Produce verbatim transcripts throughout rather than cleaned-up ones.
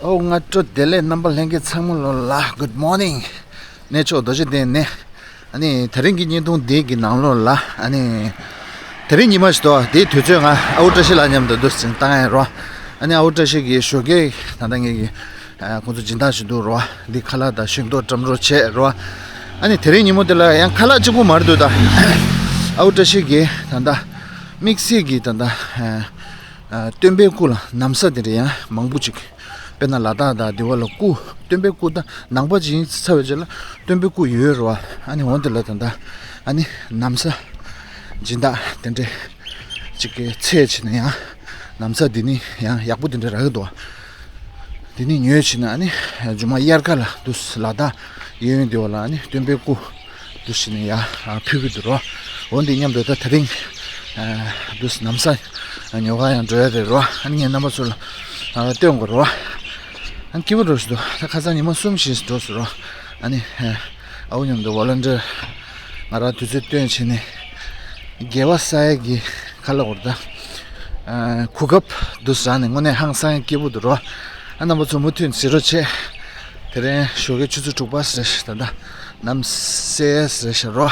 ཨོ་སྔ་དྲོ་བདེ་ལེགས། རྣམ་པ་ལྷན་རྒྱས་ཚང་མ་ལོ་ལ་Good morning། གནས་མཆོག་རྡོ་རྗེ་གདན་ནས། ཨ་ནི་དེ་རིང་གི་བརྙན་ཐུང་འདི་གི་ནང་ལོགས་ལ་ཨ་ནི་དེ་རིང་ཉི་མ་ཞིག་འདུག་དེའི་དུས་ཚོད་ང་ཨ་བུ་བཀྲ་ཤིས་ལགས་མཉམ་དུ་འདུག་སེ་བཏང་ཡ་རོ། ཨ་ནི་ཨ་བུ་བཀྲ་ཤིས་ཀྱི་ཞོགས་ཀས་ད་ལྟ་ངེད་ཀྱི་ཁོང་ཚོ་སྦྱིན་བདག་ཞིག་འདུག་རོ། འདི་ཁ་ལག་དང་ཤིང་ཏོག་བཀྲམ་རོགས་བྱས་རོ། ཨ་ནི་དེ་རིང་ཉིན་མོ་དེ་ལ་ཡང་ཁ་ལག་གཅིག་པུ་མ་རེད་འདུག་ད་ཨ་བུ་བཀྲ་ཤིས་ཀྱིས་ད་ལྟ་དམིགས་བསལ་གྱི་ད་ལྟ་སྟོན་པའི་སྐུ་ལ་ན་བཟའ་དེ་འདྲ་ཡང་མང་པོ་ཅིག་དཔེར་ན་ལ་དྭགས་དང་དེ་བ་ལ་སྐུ་སྟོན་པའི་སྐུ་དང་ནང་པ་ཅིག་ཡིན་ཚར་བའི་རྗེས་ལ་སྟོན་པའི་སྐུ་ཡོད་རེད་བ། ཨ་ནི་འོ་དེ་ལ་ད་ལྟ་ཨ་ནི་ན་བཟའ་སྦྱིན་བདག་དེ་འདྲས་ཅིག་གི་ཚད་བྱས་ན་ཡང་ན་བཟའ་འདི་ནི་ཡང་ཡག་པོ་དེ་འདྲས་རག་གི་འདུག་བ། འདི་ནི་ཉོས་བྱས་ན་ཨ་ནི་མཇུག་མ་དབྱར་ཁ་ལ་དུས་ལ་དྭགས་གཡས་གཡོན་དེ་བ་ལ་ཨ་ནི་སྟོན་པའི་སྐུ་འདུ་ཞིག་ནས་ཡར་ཕུལ་གྱི་འདུག་རོ། འོ་འདི་མཉམ་དུ་ད་དེ་རིང་འདུ་ན་བཟའ་ཉོ་ག་ཡང་འགྲོ་ཡ་རེད་རོ། ཨ་ནི་ངས་རྣམ་པ་ཚོ་ལ་སྟོན་དགོས་རོ། ཨ་ནི་སྐྱིད་པོ་འགྲོ་ཞིག་འདུག་ད་ཁ་སང་ཉི་མ་གསུམ་བཞི་འགྲོ་སོང་རོ། ཨ་ནི་ཨ་བོ་མཉམ་དུ་ཝོ་ལན་ཊི་ཡར་ང་རང་དུས་ཚོད་བཏོན་བྱས་ནས་དགེ་བ་བསགས་ཡ་གི་ཁ་ལག་འོར་ད་གོ་སྐབས་འདུག་ཟེར་ནས་དངོས་གནས་ཧང་སང་སྐྱིད་པོ་འདུག་རོ། ཨ་རྣམ་པ་ཚོ་མུ་མཐུད་གཟིགས་རོགས་བྱེད། དེ་རིང་ཞོགས་ཀའི་ཆུ་ཚོད་དྲུག་པ་ཟེར་ད་ལྟ་ནམ་གསལ་ཟེར་ཤག་རོ།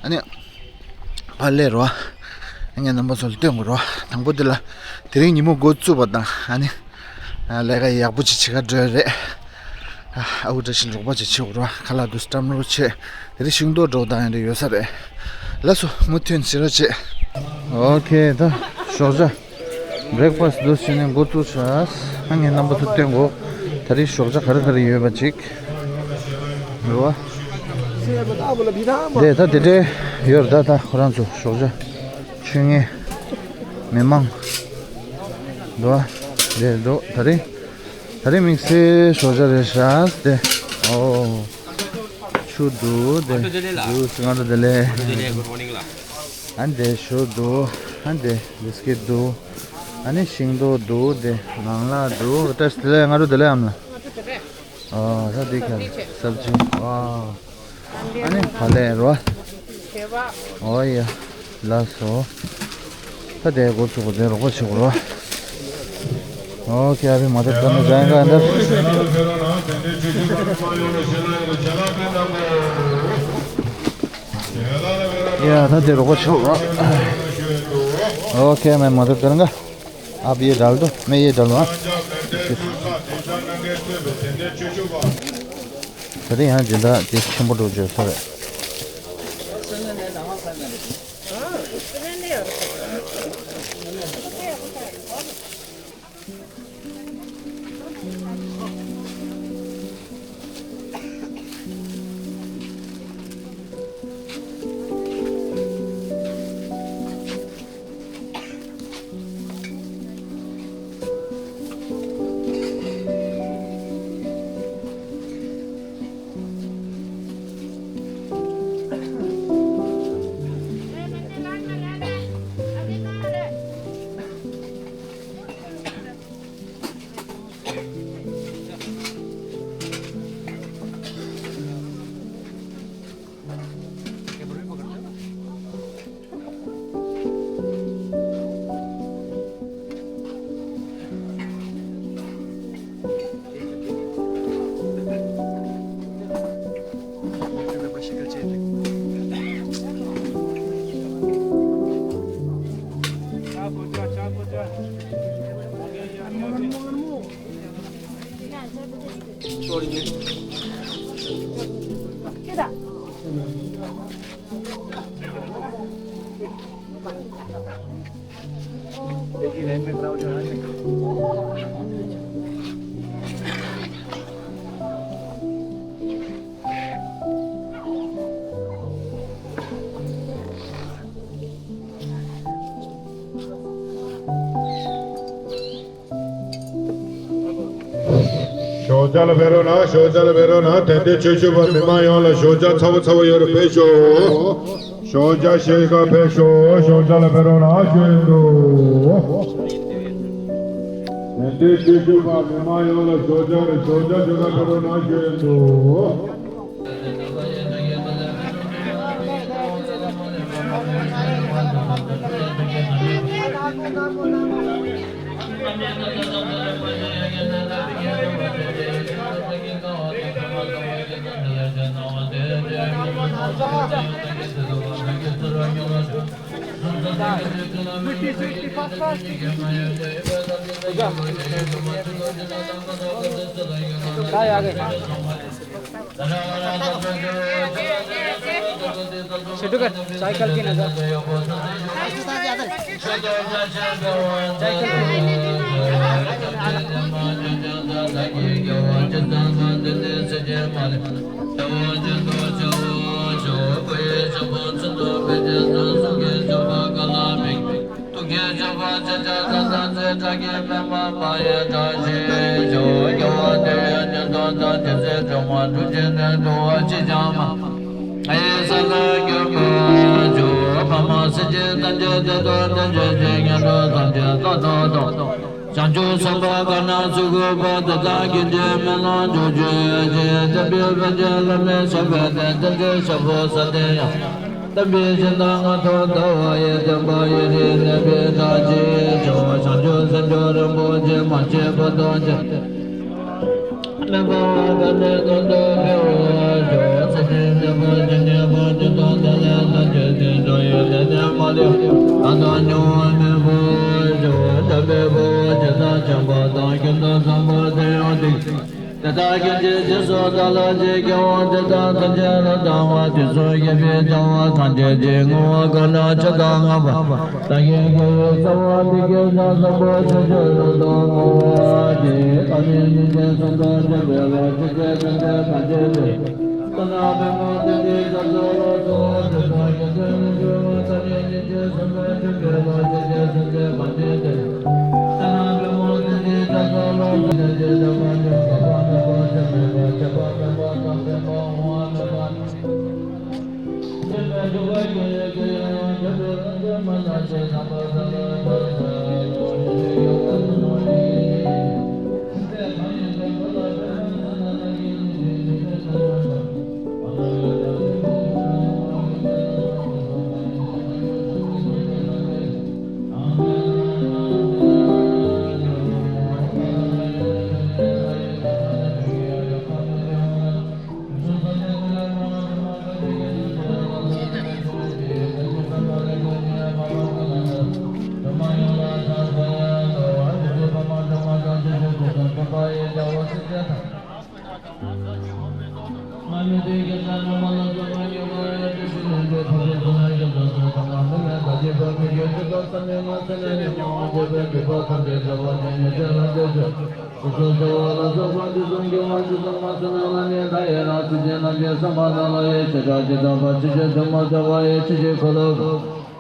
ཨ་ནི་ཕར་སླེབས་རོ། ངས་རྣམ་པ་ཚོ་ལ་སྟོན་དགོས་རོ། དང་པོ་འདི་ལ་དེ་རིང་ཉིན་མོ་འགོ་བཙུགས་པ་དང་ཨ་ནི་ལས་ཀ་ཡག་པོ་ཅིག་བྱེད་ག་འགྲོ་ཡ་རེད། ཨ་བོ་བཀྲ་ཤིས་རོགས་པ་ཅིག་བྱེད་དགོས་རོ། ཁ་ལག་འདུག་སེ་བཀྲམ་རོགས་བྱེད། དེ་རིང་ཤིང་ཏོག་འགྲོ་དང་ཡང་འདྲ་ཡོད་ས་རེད། ལགས་སོ་མུ་མཐུད་གཟིགས་རོགས་བྱེད། ཨོ་ཁེ་ད་ཞོགས་ཇ་བྷི་རེག་ཕ་སི་འདུག་སེ་བྱས་ནས་འགོ་བཙུགས་ཤག་ཨ་ངས་རྣམ་པ་ཚོ་སྟོན་དགོས། ད་རིང་ཞོགས་ཇ་ག་རེ་ག་རེ་ཡོད་པ་ཅིག་རེད་བ། དེ་ད་དེ་འདྲའི་ཡོད་རེད། ད་ད་ཁོ་རང་ཚོ་ཞོགས་ཇ་ཆུ་ངན་མི་མང་འདུག་བ། དེ་འདུག་ད་རིང་ད་རིང་དམིགས་བསལ་ཞོགས་ཇ་རེད་ཤག་དེ། ཨོ་ཆུ་འདུག་དེ་འདུག་སེ་ང་ཚོ་དེ་ལས། ཨ་འདི་ཞོ་འདུག་ཨ་འདི་བིས་ཀིཊ་འདུག་ཨ་ནི་ཤིང་ཏོག་འདུག་དེ་ནང་ལ་འདུག་ཏྲས་དེ་ལས་ང་ཚོ་དེ་ལས་ཨམ་ལ། ཨ་ས་འདི་ཁ་སབ་ཇི། ཨ་ཨ་ནི་ཕ་ལས་རོ། ཨོ་ཡ། ལགས་སོ། ད་དེ་འགོ་ཚུགས་པ་དེ་རོགས་པ་བྱེད་དགོས་རོ། ཨོ་ཁེ་ཨ་བི་མ་ཐེབས་ཀར་ན་ཇཱ་ཡན་ག་འདར། ཡ་ད་དེ་རོགས་པ་བྱེད་དགོས་རོ། ཨོ་ཁེ་མེ་མ་ཐེབས་ཀར་ན། आप ये डाल दो, मैं ये डालूँ, हाँ? ད་རེས་ཡང་སྦྱིན་བདག་དེ་ཆེན་པོ་འགྲོ་བརྗོད་ས་རེད། ཞོགས་ཇ་ལ་ཕེབས་རོགས་གནང་། ཞོགས་ཇ་ལ་ཕེབས་རོགས་གནང་། དད་ལྡན་ཆོས་ཞུ་བ་མི་མང་ཡོངས་ལ་ཞོགས་ཇ་ཚ་པོ་ཚ་པོ་ཡོད་རེད། ཕེབས་ཤོག་ཞོགས་ཇ་བཞེས་ག་ཕེབས་ཤོག་ཞོགས་ཇ་ལ་ཕེབས་རོགས་གནང་ཞུ་ཡི་འདུག་དད་ལྡན་ཆོས་ཞུ་བ་མི་མང་ཡོངས་ལ་ཞོགས་ཇ་རེད། ཞོགས་ཇ་བཞེས་ག་ཕེབས་རོགས་གནང་ཞུ་ཡི་འདུག छोटू का साइकिल की नजर। བྱང་ཆུབ་སེམས་དཔའ་གང་ན་ཚུགས་དགོས་པ་དེ་དག་གིས་འདི་མི་ལོ་འཇུག་ཅེས་བྱ་བའི་བན་ཆེན་བླ་མའི་ཞབས་པད་བརྟན། ཏན་ཏན་ཞབས་པད་སྲ་བརྟན་ཡང་། བསྟན་པའི་ཞིང་དང་ལྔ་མཐའ་ཟླ་བ་ཡི། བསྟན་པ་ཡུན་རིང་གནས་པའི་བདག་ཅེས་བྱ་བ། བྱང་ཆུབ་སེམས་མཆོག་རིན་པོ་ཆེ། མ་སྐྱེས་པ་དང་སྐྱེས། མི་འཕོ་བ་དང་ནི་དོན་དུ་འཕེལ་བར་ཤོག །སེམས་ཅན་ཐམས་ཅད་ཀྱི་ནད་པ་ཇི་ལྟར་ཐར་ལས་ཐམས་ཅད་ཀྱི་འགྲོ་ཡི་ནད་ནི་མ་ལུས་ལ་དང་མྱོང་བ་མི་འཕོ་བར་ཤོག །འཇམ་དཔལ་དཔའ་བོས་ཇི་ལྟར་མཁྱེན་པ་དང་། ཁྱོད་དང་བཟང་པོ་དེ་ཡང་དེ་དེ་ལྟར་མཁྱེན་ཅིང་རྗེས་སུ་བདག་སློབ་ཅིང་། དགེ་བ་འདི་དག་ཐམས་ཅད་ལ་སྡང་བ་དེ་ཚུ་ཡིས་བྱ་བ་ཐམས་ཅད་ཀྱི་བསྔོ་བ་གང་ན་ཆུ་དང་ལྔ་པ་བདག་གིས་བསྔོ་བའི་རྩ་བ་འདི་སྐད་ཅེས་བཟང་པོ་ཆོས་ཀྱི་རིགས་དང་བསྔོ་བ་ཅེས། ཨ་ནི་ཉིད་ཀྱི་སེམས་དང་བཅས་པའི་ལོ་ཆུ་སྐྱེས་ཐམས་ཅད་ཐམས་ཅད་ཀྱི། འཁོར་བ་ཇི་སྲིད་མ་ཟད་པ་ཡི་ཕྱི་ཕྱིར་འཁོར་ལོ།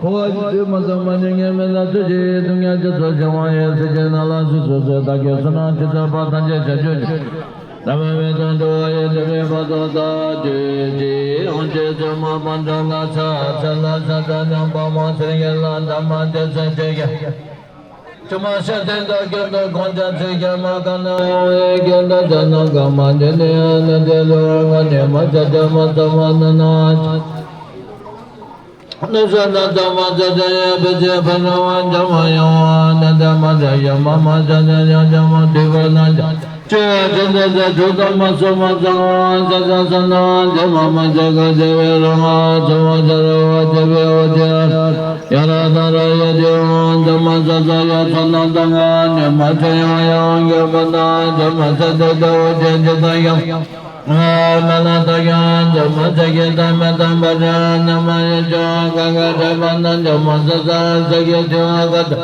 འཁོར་བ་ཇི་སྲིད་མ་ཟད་པ་ཉེས་ངན་མི་ལ་སྲིད་ཞིའི་སྡུག་བསྔལ་ཇི་ཙམ་བྱུང་བ་ཡི་སྲིད་ཞིའི་ནང་ལ་སྲིད་སོ་སོའི་བདག་གིས་བསོད་ནམས་ཇི་ཙམ་པ་ཐམས་ཅད་བྱ་རྒྱུ་ཅིག །ལམ་མེད་དུ་འགྲོ་བ་ཡི་དེ་འདྲའི་བར་དུ་བདག་རྒྱུད་ཅིག །ཡང་ཅིག་བཙུན་མ་དཔལ་སྒྲོན་ལ་ཕྱག་འཚལ་ལ་ཕྱག་འཚལ་སྙམ་པ་མ་ཚད་ཡིད་ལ་འདབ་མ་དེ་ཚེ་ཆེ་གེ །ཕྱི་མ་ཤེས་ལྡན་དག་གི་དོན་ཁོང་ཅག་ཚིག་ཀྱང་མ་ག་ན་འོ་ཡི་གེ་འདི་ལྟར་ན་གང་མ་འདི་ནི་ཡང་ནི་དེ་ལུ་ང་ནི་མ་ཆ་ཆ་མ་ཚ་མ་ན་ན། ནི་ས་ན་ད་མ་ཚ་ཚ་ཡ་བེ་ཚེ་ཕ་ན་བ་འཇམ་མ་ཡང་བ་ན་ད་མ་ཚ་ཡ་མ་མ་ཚ་ཚ་ཡ་འཇམ་མ་དུས་པ་ན་འཇམ། ཅི་ཡང་དེ་འདྲ་ཚ་དྲུག་དང་མ་སོ་མ་ཚང་བ་ས་ས་ས་ན་འཇམ་མ་མ་ཚ་ག་ཚ་བའི་རང་ང་ཚ་བ་ཚ་ར་བ་ཚ་བའི་འོ་ཚ། ཡ་ར་ད་ར་ཡ་དེ་འོང་ད་མ་ས་ས་ཡ་ཚ་ན་ད་ང་ནི་མ་ཚ་ཡང་ཡང་ག་མ་ན་ད་མ་ས་ད་ད་འོ་ཚ་ཚ་ད་ཡང་ང་མ་ན་ད་ཡང་ད་མ་ཚ་གི་ད་མ་ད་མ་ཚ་ན་མ་ཡ་ཅོ་ག་ག་ཚ་བ་ན་ད་མ་ས་ས་ས་གི་ཚ་བ་ག་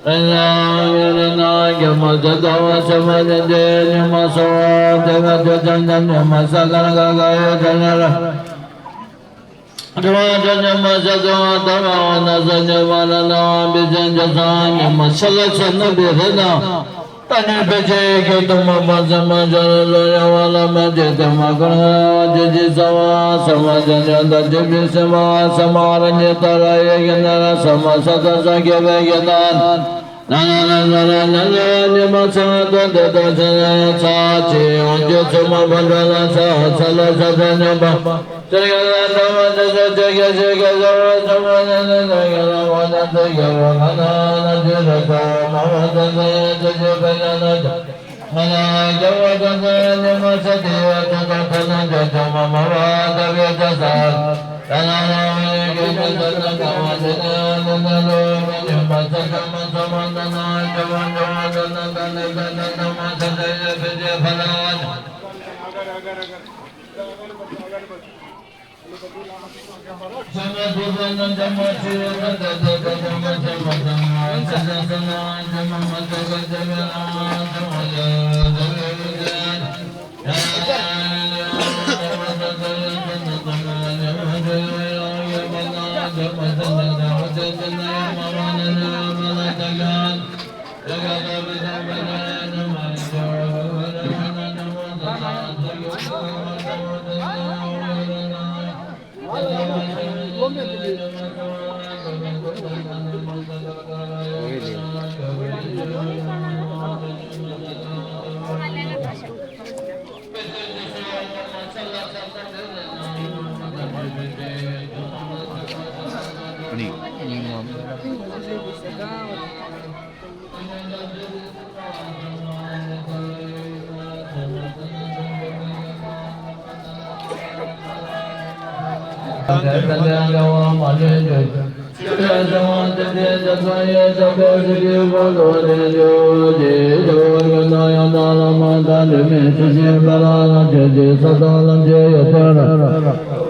ད། ཡ་ཡ་ར་ན་ག་མ་ཚ་ད་བ་ཚ་མ་ནི་དེ་ཉི་མ་སོ་དེ་ག་དེ་ཚ་ན་ཉི་མ་ས་ག་ན་ག་ག་ཡོ་ཚ་ན་ར། དྲི་བ་དྲི་ཉི་མ་ཤ་ཚ་བ་ད་བ་ན་ས་ཉི་མ་ར་ན་བ་བི་ཅན་ཇ་ས་ཉི་མ་ཤ་ལ་ཆ་ན་བི་རེ་ན། ད་ནི་བི་ཅན་ཡི་གེ་དུ་མ་པ་ཚ་མ་ཤ་ལ་ལོ་ཡ་བ་ལ་མ་ཅེ་དེ་མ་ཀུ་ན་བ་ཅེ་ཅི་ས་བ་ས་མ་ཅ་ཉ་ད་ཅི་བི་ས་མ་ས་མ་ར་ཉི་ད་ར་ཡེ་གེ་ན་ར་ས་མ་ས་ད་ས་གེ་བེ་གེ་ན། ན་ན་ན་ན་ན་ན་ན་ཉི་མ་ཚ་དོན་དེ་དང་ཆ་ཡ་ཚ་ཅི་ཡོང་རྒྱུ་ཚོད་མ་བ་འདྲ་ལ་ཚ་ཚ་ལ་ཚ་ཚ་ཉམས་པ། ཚེ་གེ་ལ་འདྲ་བ་དེ་ཚོ་ཚེ་གེ་ཚེ་གེ་ཚ་བ་ཚ་བ་ན་ན་ན་གེ་ལ་བ་ན་ཚེ་གེ་བ་ང་ན་ན་ཚེ་ར་ཚ་མ་བ་ཚ་ཚ་ཡ་ཚེ་ཚེ་བེ་ན་ན་ཚ། ང་ན་གེ་བ་ཚ་ཚ་ཡ་ཉི་མ་ཚ་དེ་ཡ་ཚ་ཚ་ཚ་ན་ཚ་ཚ་མ་མ་བ་ཚ་བེ་ཚ་ཚ།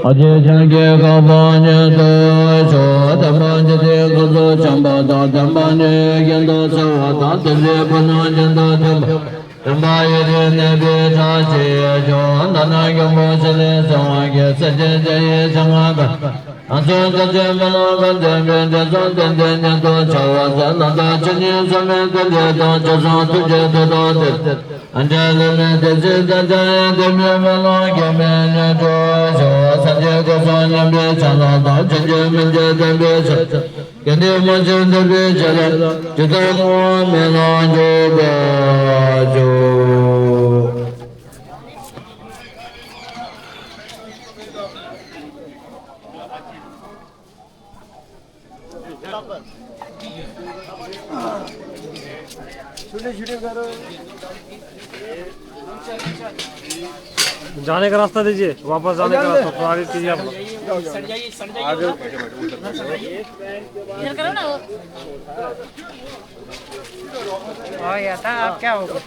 ཨ་ཅེ་ཆེན་གྱི་བཀའ་དབང་ཉན་ཐོས་ཤོག་དམ་པ་ཇི་ལྟར་སྐུ་གཟུགས་བྱམས་པ་དང་། དམ་པ་ནི་རྒྱུན་དུ་གསལ་བ་དང་། དེ་ཚེ་ཕུ་ནུ་རྒྱུན་དུ་མཐུན་པ། དམ་པ་ཡོན་ཏན་གནས་པའི་བཀྲ་ཤིས་ཤོག་ད་ནི་མགོན་པོ་ཞི་ལྷས་གསོལ་བ་གྱིས། སྲས་བཅས་རྒྱ་ཡི་ཕྱག་ན་བཀའ། ང་ཚོ་བཀའ་ཆེན་དཔོན་སློབ་ཁང་ཚན་པའི་དྲིན་གསུམ་ལྡན་ཏེ་ཉན་ཐོས་བྱ་བ་མཛད། ནམ་མཁའ་ཆོས་ཉིད་ཟུང་འཇུག་ཏུ་འདི་དང་། ཆོས་སྲུང་ཐུགས་ཀྱི་ཐུགས་དང་ལྡན། ཨ་འབྲས་ལུས་མེད་བདེ་ཆེན་དང་། འཇམ་དབྱངས་བསྟན་པའི་དཔོན་སློབ་འགྱུར་མེད་ཉན་ཐོས་ཤོག་སངས་རྒྱས་སྐུ་གསུམ་མཉམ་པའི་བྱིན་རླབས་དང་། ཆོས་རྒྱལ་མི་མཇེད་བསྟན་པའི་ཞབས། དགེ་འདུན་མང་སྤྱོད་འདུས་པའི་བྱིན་རླབས། ཇི་ལྟར་བསྔོ་བ་སྨོན་ལམ་འཇུག་པར་ཤོག जाने का रास्ता दीजिए, वापस जाने का रास्ता, तो आगे कीजिए आप लोग। इधर करो ना वो। हाँ यार, था, आप क्या होगा?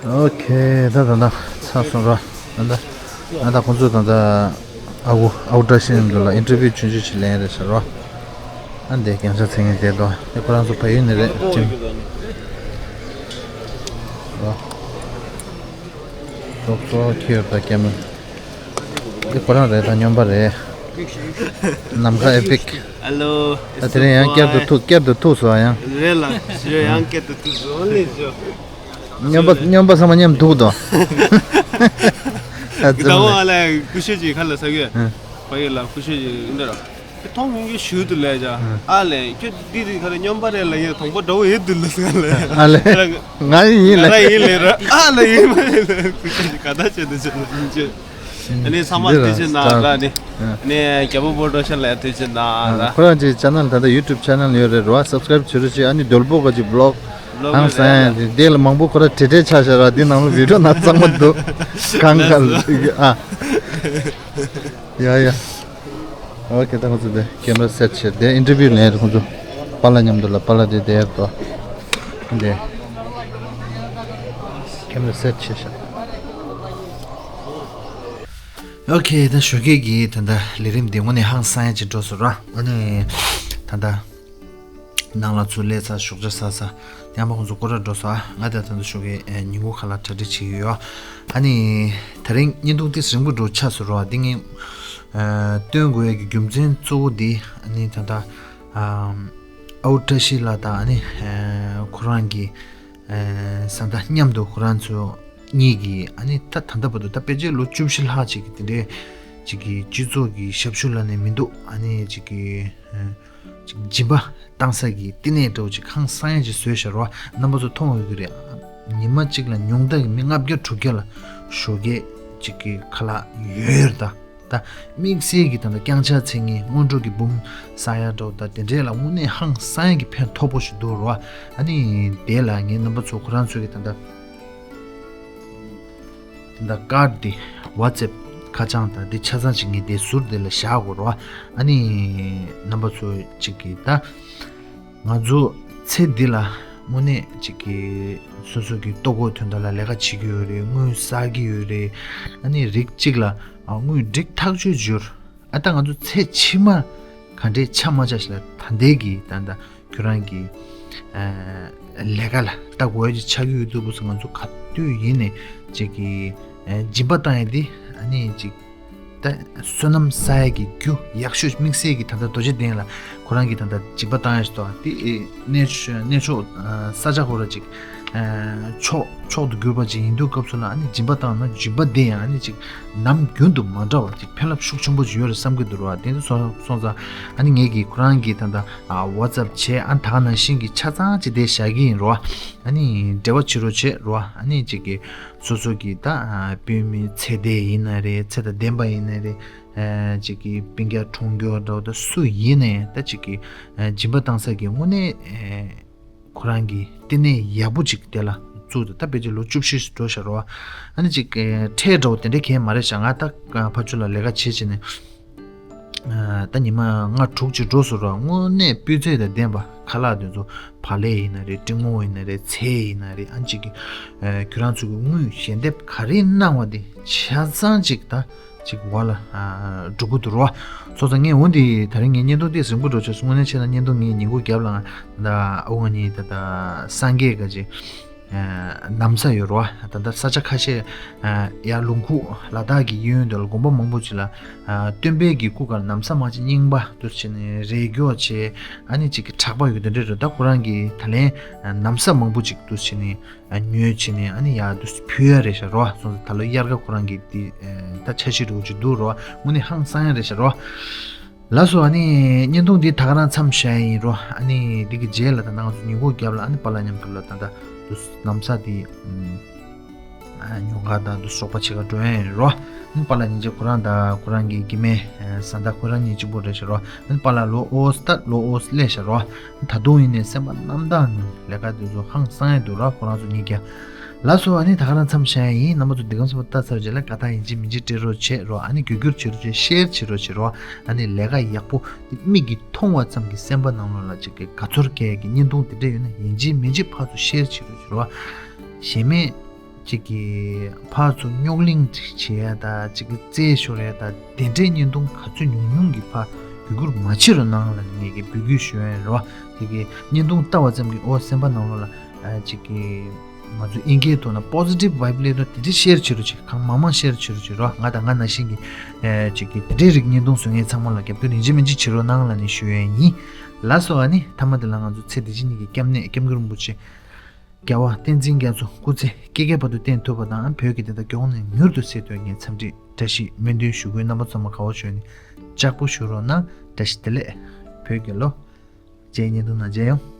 ཨོ་ཁེ། ད་ད་ད་ཚར་སོང་ར། ད་ད་ང་ད་ཁོང་ཚོ་ད་ད་ཨ་ཁུ་ཨ་ཁུ་བཀྲ་ཤིས་མཉམ་དུ་ལ་ཨིན་ཊར་བིའུ་ཆུང་ཆུང་ཞིག་ལེན་རེད་ཟེར་རོ། ཨ་འདས་རྒྱན་ཆ་ཚེ་ངན་དེ་དོ། ཨེ་ཁོ་རང་ཚོ་བལ་ཡུལ་ནས་རེད་ཅིང་། རོ། ཙོག་ཙོག་ཁྱེར་ད་སྐྱེ་མོ། འདི་ཁོ་རང་རེད་ད། སྨྱོན་པ་རེད། ནམ་མཁའ་ཨེ་པིག་ཨ་ལོ། ད་དེ་རིང་ཡང་བསྐྱར་དུ་ཐུག་བསྐྱར་དུ་ཐུག་སོང་ཡང་། རེད་ལ་ཞོ། ཡང་བསྐྱར་དུ་ཐུག་སོང་ལེ་ཞོ། སྨྱོན་པ་སྨྱོན་པ་ཚང་མ་མཉམ་འདུག་དོ། ད་ད་ཚང་མ་ཨ་ལ་ཀུ་ཤོད་ཅིག་ཁ་ལ་ཟ་གི། ཧུ། ཕ་གི་ལ་ཀུ་ཤོད་ཅིག་འདི་ར། མཐོང་མྱོང་གི་ཞུ་དུ་ལས་ཅག་ཨ་ལས་ཁྱོད་འདི་འདི་ག་རེ་སྨྱོན་པ་རེད་ལ་ཡིན། དང་པོ་འདྲ་བོ་ཡོད་དུ་ལ་ཟེར་ལ། ཨ་ལས་ང་ཡིན་ལ། ང་ཡིན་ལ་ར། ཨ་ལ་ཡིན་མ་ཡིན་ལ་ཁུ་ཆ་ག་ད་བྱེད་དུ་བྱེད་ལ་ཡིན་ཆེ། ཨ་ནི་ཚང་མ་ཐུགས་རྗེ་གནང་ར་ནི། ཨ་ནི་རྒྱལ་པོ་པོ་ཌོ་ཤན་ལ་ཐུགས་རྗེ་གནང་ར། ཁོ་རང་ཅིག་ཆེ་ནལ་ད་ལྟ་ཡུ་ཊུབ་ཆེ་ནལ་ཡོད་རེད་ར། སབ་སི་ཀ་རེབ་བྱེད་རོགས་བྱེད། ཨ་ནི་རྡོལ་པོ་ག་ཅིག་བི་ལོག་ཧང་སང་ཡ་འདི་ལ་མང་པོ་ཁོ་ར་བྲེལ་བྲེལ་ཆགས་ཤག་ར། འདི་ནང་ལ་བི་ཌིའོ་ནང་གཙང་མ་འདུག་གང་ག་ལ་ཨ། ཡ་ཡ། ཨོ་ཁེ། ད་ཁོ་ཚོ་དེ་ཀེམ་ར་སེཊ་བྱས་དེ་ཨིན་ཊར་བིའུ་ལེན་རེད། ཁོ་ཚོ་པཱ་ལགས་མཉམ་དུ་ལ། པཱ་ལགས་དེ་དེར་དོ། དེ་ཀེམ་ར་སེཊ་བྱས་ཤག་ཨོ་ཁེ། ད་ཞོགས་ཀས་ཀྱི་ད་ལྟ་ལས་རིམ་འདི་དངོས་གནས་ཧང་སང་ཡ་ཅིག་འགྲོ་སོང་ར། ཨ་ནི་ད་ལྟ་ནང་ལ་ཚུར་སླེབས་ཚར། ཞོགས་ཇ་ཟ་ཚར། ཡང་མ་ཁོང་ཚོ་སྐོར་ར་འགྲོ་སོང་། ང་ད་ད་ལྟ་ཞོགས་ཀས་ཉིན་གུང་ཁ་ལག་གྲ་སྒྲིག་བྱེད་ཀྱི་ཡོད། ཨ་ནི་ད་རིང་བརྙན་ཐུང་ཏོག་ཙམ་རིང་པོ་འགྲོ་ཆགས་སོང་ར། འདི་ངས་སྟོན་དགོས་ཡ་གི་རྒྱུ་མཚན་གཙོ་བོ་འདི་ཨ་ནི་ད་ལྟ་ཨའུ་བཀྲ་ཤིས་ལགས་དང་ཨ་ནི་ཁོ་རང་གི་བཟའ་ཟླ་མཉམ་དུ་ཁོ་རང་ཚོ་གཉིས་ཀྱིས་ཨ་ནི་ད་ད་ལྟ་བར་དུ་ད་ཕལ་ཆེར་ལོ་བཅུ་བཞི་ལྷག་ཅིག་གི་དེ་འདྲའི་ཅིག་གི་སྤྱི་ཚོགས་ཀྱི་ཞབས་ཞུ་ལབ་ནས་མི་འདུག་ཨ་ནི་ཅིག་གི་ཅིག་སྦྱིན་པ་བཏང་ས་གི་བསྟི་གནས་འདྲ་བོ་ཅིག་ཧང་སང་ཡ་ཅིག་བཟོས་ཤག་ར། རྣམ་པ་ཚོ་མཐོང་ཡོད་ཀྱི་རེད། ཉི་མ་གཅིག་ལ་ཉུང་མཐའ་གི་མི་ལྔ་བརྒྱ་དྲུག་བརྒྱ་ལ་ཞོགས་ཀས་ཅིག་གི་ཁ་ལག་ཡོད་ཡོད་རེད་ད། ད་དམིགས་བསལ་གྱི་ད་ལྟ་རྐྱང་ཕྱག་འཚལ་མཁན་སྔོན་འགྲོ་གི་འབུམ་ས་ཡ་འདྲ་བོ་ད་དེ་འདྲས་ལ་དངོས་གནས་ཧང་སང་ཡ་གི་ཕན་ཐོགས་པོ་ཞིག་འདུག་ར། ཨ་ནི་དེ་ལ་ངས་རྣམ་པ་ཚོ་ཁོ་རང་ཚོ་གི་ད་ལྟ་ད་ཀར་འདི་ཝ་ཙེབ་ཁ་བྱང་དང་འདི་ཆ་ཚང་ཅིག་ངས་འདི་ཟུར་འདི་ལ་བཞག་དགོས་ར། ཨ་ནི་རྣམ་པ་ཚོ་ཅིག་གིས་ད་ང་ཚོ་ཚེ་འདི་ལ་དངོས་གནས་ཅིག་གིས་སོ་སོ་གི་ལྟོ་གོས་ཐོན་ཐབས་ལ་ལས་ཀ་བྱེད་ཀྱི་ཡོད་རེད། དངུལ་བསགས་ཀྱི་ཡོད་རེད། ཨ་ནི་རིགས་གཅིག་ལ་ཨ་དངུལ་འགྲིག་ཐག་ཆོད་འབྱོར། ཨ་ད་ང་ཚོ་ཚེ་ཕྱི་མ་ག་འདྲས་ཆགས་མ་ཆགས་ཤིག་ལ་ད་ལྟའི་གི་ད་ལྟ་ཁྱོད་རང་གི་ཨ་ལས་ཀ་ལ་ལྟ་དགོས་ཡ་ཅིག་ཆགས་ཀྱི་ཡོད་དུས་སྐབས་སུ་ང་ཚོ་ག་དུས་ཡིན་ནའི་ཅིག་གི་ཨ་སྦྱིན་པ་བཏང་ཡ་འདི་ཨ་ནི་ཅིག་ད་བསོད་ནམས་བསགས་ཡ་གི་རྒྱུ་ཡག་ཤོས་དམིགས་བསལ་གྱི་ད་ལྟ་རྡོ་རྗེ་གདན་ལ་ཁོ་རང་གི་ད་ལྟ་སྦྱིན་པ་བཏང་ཡ་ཞིག་འདུག་དེ་གནས་གནས་མཆོག་ས་ཆ་ཁོ་ར་ཅིག་མཆོག་མཆོག་ཏུ་གྱུར་པ་ཅིག་ཡིན་དུས་སྐབས་སུ་ལ་ཨ་ནི་སྦྱིན་པ་བཏང་ན་སྦྱིན་པ་དེ་ཡང་ཨ་ནི་ཅིག་ནམ་རྒྱུན་དུ་མ་འདྲ་བ་ཅིག་ཕན་རླབས་ཤུགས་ཆེན་པོ་ཅིག་ཡོད་རེད་བསམ་གྱི་འདུག་ར། དེ་འདྲ་སོང་སོང་ཙང་ཨ་ནི་ངས་ཀྱིས་ཁོ་རང་གི་ད་ལྟ་ཝ་ཙབ་བྱས། ཨ་ད་ག་ནང་བཞིན་གྱི་ཆ་ཚང་ཅིག་དེ་བཞག་གི་ཡིན་ར། ཨ་ནི་འབྲེལ་བ་བྱེད་རོགས་བྱེད་ར། ཨ་ནི་ཅིག་གི་སོ་སོ་གི་ད་ཨ་སྤུན་མི་ཚེ་འདས་ཡིན་ན་རེད། ཚེ་དང་ལྡན་པ་ཡིན་ན་རེད། ཨ་ཅིག་གི་སྤུན་ཀྱག་གྲོངས་མཁན་འདྲ་བོ་ད་སུ་ཡིན་ནའི་ད་ཅིག་གི་ཨ་སྦྱིན་པ་བཏང་ས་གི་དངོས་གནས་ཨ་ཁོ་རང་གི་བསྟི་གནས་ཡག་པོ་ཅིག་དེ་ལ་བཙུགས་ཏེ་ད་ཕལ་ཆེར་ལོ་བཅུ་བཞི་འགྲོ་ཤག་ར། ཨ་ནི་ཅིག་ཨ་ཁྲལ་འདྲ་བོ་དེ་འདྲ་གང་ཡང་མ་རེད་ཤག་ང་ད་ཕར་ཕྱོགས་ལ་ལས་ཀ་བྱེད་བྱེད་ནས། ཨ་ད་ཉི་མ་ལྔ་དྲུག་ཅིག་འགྲོ་སོང་ར། དངོས་གནས་སྤུས་ཚད་དང་ལྡན་པ་ཁ་ལག་དེ་ཚོ་བག་ལེབ་ཡིན་ན་རེད། ཏྲེ་སྨྱུག་ཡིན་ན་རེད། ཚལ་ཡིན་ན་རེད། ཨ་ཅིག་གི་ཨ་ཁྱོད་རང་ཚོ་གི་དངུལ་ཞལ་འདེབས་ག་རེ་གནང་བ་དེ་ཆ་ཚང་ཅིག་ད་ཅིག་བ་ལ་ཨ་འགྲོ་གི་འདུག་ར། སོང་ཙང་ངས་འོ་འདི་ད་རིང་ངའི་བརྙན་ཐུང་དེ་རིང་པོ་འགྲོ་ཆོག་སོང་། དངོས་གནས་བྱས་ན་བརྙན་ཐུང་ངའི་ཉིན་གུང་རྒྱབ་ལ་ང་ད་ཨ་ཁུ་ང་གཉིས་ད་ད་སངས་རྒྱས་ག་ཅིག་ཨ་ན་བཟའ་ཡོད་རེད་བ། ད་ལྟ་ས་ཆ་ཁ་ཤས་ཨ་ཡར་ལུང་ཁུག་ལ་དྭགས་ཀྱི་གཡས་གཡོན་དུ་ལ་དགོན་པ་མང་པོ་ཅིག་ལ་ཨ་སྟོན་པའི་གི་སྐུ་གར་ན་བཟའ་མ་ཅིག་རྙིང་པ་འདུག་བྱས་ནས་རས་སྐྱོགས་བྱས། ཨ་ནི་ཅིག་གི་གྲགས་པ་ཡོད་དེ་འདྲ་རེད། ད་ཁོ་རང་གི་ད་ལན་ཨ་ན་བཟའ་མང་པོ་ཅིག་འདུག་བྱས་ནས་ཨ་ཉོས་བྱས་ནས་ཨ་ནི་ཡར་འདུག་ཕུལ་ཡ་རེད་ཤག་རེད་བ། སོང་ཙང་ད་ལོ་དབྱར་ཁ་ཁོ་རང་གི་དེ་ཨ་ད་འཆར་གཞི་འདྲ་བོ་ཅིག་འདུག་རེད་བ། དངོས་གནས་ཧང་སང་ཡ་རེད་ཤག་རེད་བ། ལགས་སོ། ཨ་ནི་བརྙན་ཐུང་འདི་ད་ག་རང་མཚམས་བཞག་ཡིན་རོ། ཨ་ནི་འདི་གི་རྗེས་ལ་ད་ང་ཚོ་ཉིན་གུང་རྒྱབ་ལ་ཨ་ནི་པཱ་ལགས་མཉམ་དུ་ལ་ད་ད་དུ་ན་བཟའ་འདི་ཨ་ཉོ་ག་ད་དུ་ཞོགས་པ་ཕྱེད་ཀ་འགྲོ་ཡ་ཡིན་རོ། ཨ་ནི་པཱ་ལགས་ཉིན་རྗེས་ཁོ་རང་ད་ཁོ་རང་གི་སྐྱེ་དམན་བཟའ་ཟླ་ཁོ་རང་གཉིས་གཅིག་པོ་རེད་ཤག་རོ། ཨ་ནི་པཱ་ལགས་ལོ་ཨོ་སི་ད་ལོ་ཨོ་སི་སླེབས་ཤག་རོ། ད་དུང་ཡིན་ནའི་སེམས་པ་རྣམ་དག་ནས་ལས་ཀ་དེ་ཚོ་ཧང་སང་ཡ་འདུག་ར། ཁོ་རང་ཚོ་གཉིས་ཀ། ལགས་སོ། ཨ་ནི་ད་ག་རང་མཚམས་བཞག་ཡ་ཡིན། རྣམ་པ་ཚོ་འདི་གམ་སོ་པ་ལྟ་ཚར་རྗེས་ལ་དགའ་རྟགས་ཡིན་གཅིག་མིན་གཅིག་སྤྲད་རོགས་བྱེད་རོགས། ཨ་ནི་རྒྱུ་རྒྱུར་བྱེད་རོགས་བྱེད། ཤེར་བྱེད་རོགས་བྱེད་རོགས། ཨ་ནི་ལས་ཀ་ཡག་པོ་འདི་མིག་གིས་མཐོང་བ་ཙམ་གྱིས་སེམས་པ་ནང་ལོགས་ལ་ཅིག་གི་དགའ་ཚོར་སྐྱེ་ཡ་གི་བརྙན་ཐུང་འདི་འདྲ་ཡོད་ན་ཡིན་གཅིག་མིན་གཅིག་ཕར་ཚུར་ཤེར་བྱེད་རོགས་བྱེད་རོགས། གཞན་མེད་ཅིག་གི་ཕར་ཚུར་རྙོག་གླེང་ཅིག་བྱེད་ཡ་ད་ཅིག་གི་རྩོད་ཤོར་ཡ་ད་དེ་འདྲའི་བརྙན་ཐུང་ག་ཚོད་ཉུང་ཉུང་གི་ཕར་རྒྱུ་སྐུར་མ་བྱེད་རོགས་གནང་ལ་ངས་ཀྱི་འབོད་སྐུལ་ཞུ་ཡ་ཡིན་རོགས། དེ་གི་བརྙན་ཐུང་ལྟ་བ་ཙམ་གྱིས་ཨོ་སེམས་པ་ནང་ལོགས་ལ་ཨ་ཅིག་གི་ང་ཚོ་ཨིན་སྐད་ཐོག་ན་པོ་སི་ཊིབ་ཝའིབ་སླེབས་ན་དེ་འདྲའི་ཤེར་བྱེད་རོགས་བྱེད། གང་མང་མང་ཤེར་བྱེད་རོགས་བྱེད་རོགས། ང་དང་ང་ནང་བཞིན་གྱི་ཨ་ཅིག་གི་དེ་འདྲའི་རིགས་བརྙན་ཐུང་བཟོ་མཁན་ཚང་མ་ལ་རྒྱབ་སྐྱོར་ཡིན་གཅིག་མིན་གཅིག་བྱེད་རོགས་གནང་ལ་ནི་ཞུ་ཡ་ཡིན། ལགས་སོ། ཨ་ནི་མཐའ་མ་དེ་ལ་ང་ཚོ་ཚེ་འདི་ཕྱི་གཉིས་ཀྱི་སྐྱབས་གནས་སྐྱབས་མགོན་རིན་པོ་ཆེ་རྒྱལ་བ་བསྟན་འཛིན་རྒྱ་མཚོ་སྐུ་ཚེ་བསྐལ་བརྒྱའི་བར་དུ་བརྟན་ཐུབ་པ་དང་། བོད་ཀྱི་བདེན་མཐའ་མགྱོགས་ནས་མྱུར་དུ་གསལ་ཐུབ་ངས་འཚམས་འདྲི་བཀྲ་ཤིས་སྨོན་འདུན་ཞུ་དགོས། རྣམ་པ་ཚང་མ་དགའ་བ་བྱོས་ནས་ལྕགས་པོ་བཞུ་རོགས་གནང་། བཀྲ་ཤིས་བདེ་ལེགས། བོད་རྒྱལ་ལོ། རྗེས་ཉིན་དུ་ན་མཇལ་ཡོང་།